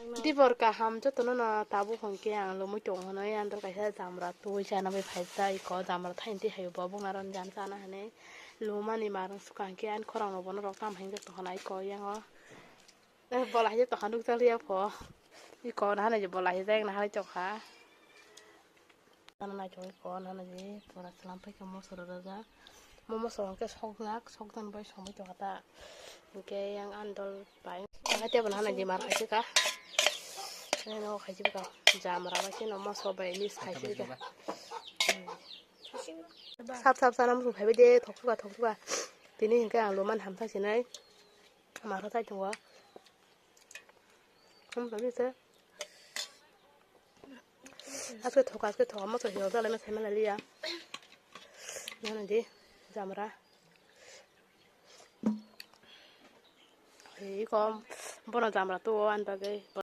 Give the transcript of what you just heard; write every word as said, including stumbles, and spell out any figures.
Dibor kaham jotono no tabuk hwnkhe ang lumui tongo hwnwi andol kaisa jamra twi chana bai phaijak iko jamra thaini twi hayo bo bongni aro jani chana hwnwi lumani marung swkang khe ani khorang no bono rok tam hinjak tongkha na iko yango. Eh, bola hai tongkha nukjak liya pho. Iko na hanai je bola hai jak na hanai tongkha. Ano naichomwi kon hana je pura chwlam paikha moso rwjak. Mo moso hwnkhe sokjak, sokjak bai songwi tongkha ta. Hwnkhe yang andol bai. Ang tei bono hana je mar khaisika. Ano khaisika jamra bai khe no moso bai mix khaisika. Sap sap sana muchung phaibai de thoksuka thoksuka. Tini hwnkhe ang luman hamsa sinai. Maro tai tongo. Hamsa ni se. Aske thoka, aske thoka, moso hiyo dala na sema laliya. Nana di jamra. Iko bono jamra to o an bagwi.